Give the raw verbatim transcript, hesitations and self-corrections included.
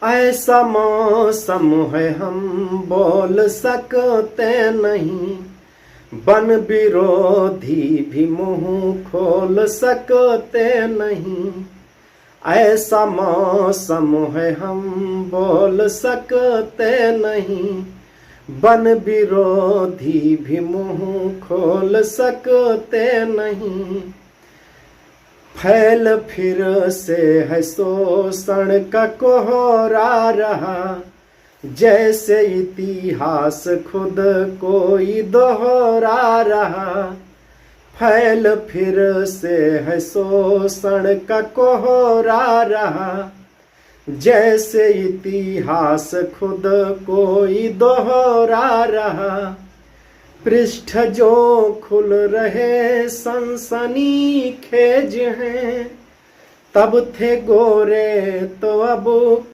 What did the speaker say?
ऐसा मौसम है हम बोल सकते नहीं, बन विरोधी भी मुंह खोल सकते नहीं। ऐसा मौसम है हम बोल सकते नहीं, बन विरोधी भी मुंह खोल सकते नहीं। फैल फिर से है शोषण का कोहरा रहा, जैसे इतिहास खुद कोई दोहरा रहा। फैल फिर से है शोषण का कोहरा रहा, जैसे इतिहास खुद कोई दोहरा रहा। पृष्ठ जो खुल रहे सनसनी खेज हैं, तब थे गोरे तो अब